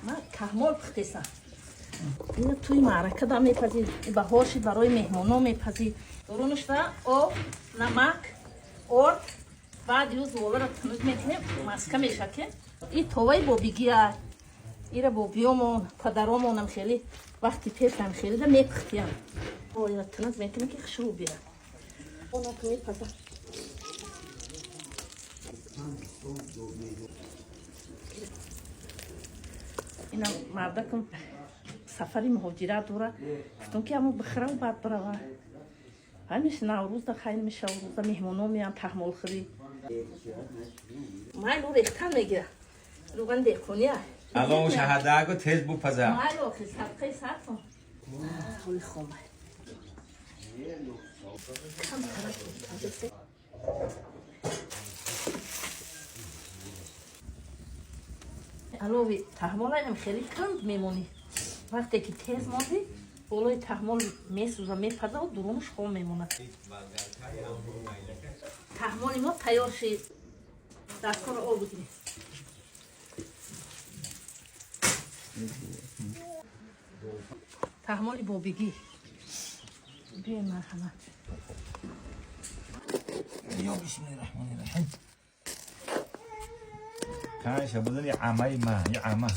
Ман таҳмол пухтесам. Ина туи маърака да мепазӣ, баҳор шид, барои меҳмоно мепазӣ. Дурунашда об, намак, орд, баъд ю зуволаро тунук мекунем, маска мешавад, ки и товаи бобигия. Ира бобиёмон, падаромонам хеле вақти пешам хеле да мепухтиям. Ира тунук мекунем, ки хушрӯ бирад. Онаки мепаза. Ина мардакам сафари муҳоҷират дора, гуфтам, ки ҳамо бихӯрав, баъд бирава. Ҳамиш Наврӯзда хайр мешав, рӯза меҳмоно меян таҳмолхӯрӣ. Майлу рехтан мегира. Ругани деҳқония. Алон шаҳадаго тез бупаза. Майлу охи садқаи сартон. Ҳоли хома. Кам тарак пазесе. Алови таҳмолаам хеле канд мемонӣ. Вақте ки тез мондӣ, болои таҳмол месӯза, мепазаву дурунаш хом мемонад. Таҳмоли мо тайёр шид. Дастгоҳро об бигирем. Таҳмоли бобигӣ. Биёй, марҳамат. Ё бисмиллаҳи раҳмони раҳим. Канша будани амаи ма, ё ама.